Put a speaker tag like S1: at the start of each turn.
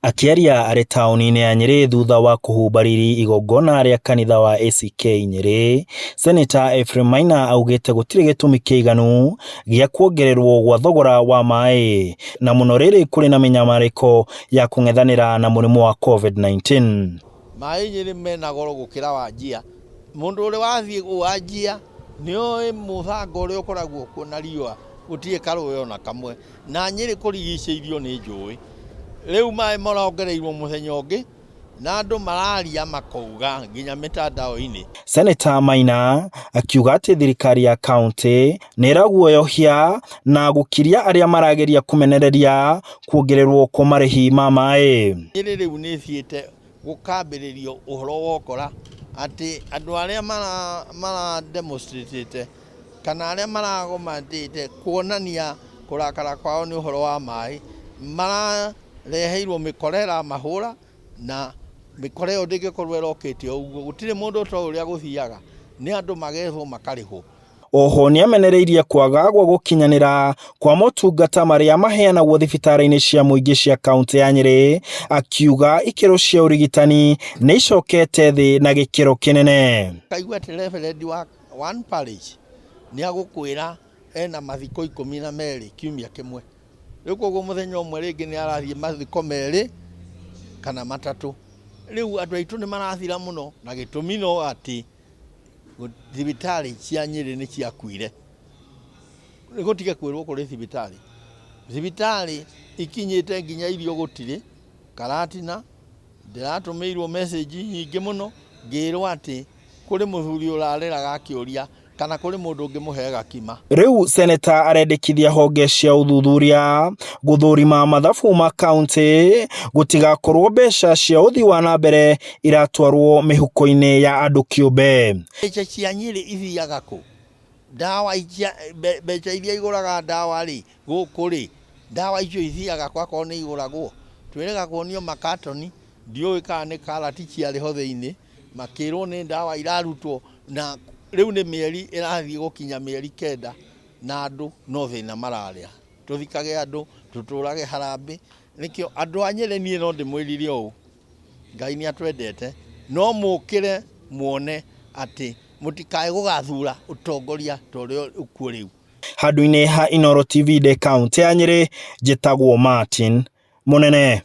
S1: Akĩaria arĩ taũni-inĩ ya Nyĩrĩ thutha wa kũhumba riri igongona rĩa kanitha wa ACK Nyĩrĩ, Seneta Ephraim Maina augĩte gũtirĩ gĩtũmi kĩiganu gĩa kuongererwo gwa thogora wa maĩ na mũno rĩrĩ kũrĩ na mĩnyamarĩko ya kũng'ethanĩra na mũrimũ wa COVID-19.
S2: Maĩ Nyĩrĩ mena goro gũkĩra Wanjia. Mũndũ ũrĩ wathiĩ Wanjia nĩoĩ mũthanga ũrĩa ũkoragwo kuo na riũa gũtirĩ karũĩ ona kamwe. Na Nyĩrĩ kũrigicĩirio nĩ njũĩ. Rĩu maĩ marongereirwo mũthenya ũngĩ na andũ mararia makauga nginya mĩtandao-inĩ.
S1: Seneta Maina akiuga atĩ thirikari ya kaunti nĩ ĩraguoyohia na gũkiria arĩa marageria kũmenereria kuongererwo kwa marĩhi ma maĩ.
S2: Nyĩrĩ rĩu nĩ ĩthiĩte gũkambĩrĩrio ũhoro wa ũkora atĩ andũ arĩa mara demonstrate kana arĩa maragomanĩte kuonania kũrakara kwao nĩ ũhoro wa maĩ marareheirwo mĩkora ĩramahũra na mĩkora ĩyo ndĩngĩkorwo ĩrokĩte o ũguo. Gũtirĩ mũndũ ũtoĩ ũrĩa gũthiaga, nĩ andũ magethwo makarĩhwo.
S1: Oho nĩamenereirie kwaga gwa gũkinyanĩra kwa motungata marĩa maheanagwo thibitarĩ-inĩ cia mũingĩ cia kaunti ya Nyĩrĩ, akiuga ikĩro cia ũrigitani nĩ icokete thĩ na gĩkĩro kĩnene.
S2: Kaigua atĩ reverend wa one parish nĩ agũkwĩra ena mathiko 12 kiumia kĩmwe. Rĩu koguo mũthenya ũmwe rĩngĩ nĩ arathiĩ mathiko 2 kana 3. Rĩu andũ aitũ nĩ marathira mũno na gĩtũmi no atĩ thibitarĩ cia Nyĩrĩ nĩ ciakuire. Nĩ gũtige kwĩrwo kũrĩ thibitarĩ. Thibitarĩ ikinyĩte nginya irio gũtirĩ. Karatina ndĩratũmĩirwo message nyingĩ mũno ngĩrwo atĩ kũrĩ mũthuri ũrarĩraga akĩũria kana kũrĩ mũndũ ũngĩmũhe gakima.
S1: Rĩu seneta arendekithia honge cia ũthuthuria gũthũrima mathabu ma kaunti gũtigakorwo mbeca cia ũthii wa na mbere iratwarwo mĩhuko-inĩ ya andũ kĩũmbe.
S2: Mbeca cia Nyĩrĩ ithiaga kũ? Ndawa icia, mbeca iria igũraga ndawa rĩ, gũkũ rĩ, ndawa icio ithiaga kũ akorwo nĩ igũragwo? Twĩrĩga kuonio makatoni, ndiũĩ kana nĩ karati ciarĩ ho thĩinĩ, makĩrwo nĩ ndawa irarutwo na rĩu nĩ mĩeri ĩrathiĩ gũkinya mĩeri 9 na andũ no thĩna mararĩa. Tũthikage andũ, tũtũrage harambĩ, nĩkĩo andũ a Nyĩrĩ niĩ no ndĩmwĩrire ũũ, Ngai nĩ atwendete, no mũkĩre muone atĩ mũtikae gũgathura ũtongoria ta ũrĩa ũkuo rĩu.
S1: Handũ-inĩ ha Inooro TV ndĩ kaunti ya Nyĩrĩ, njĩtagwo Martin Mũnene.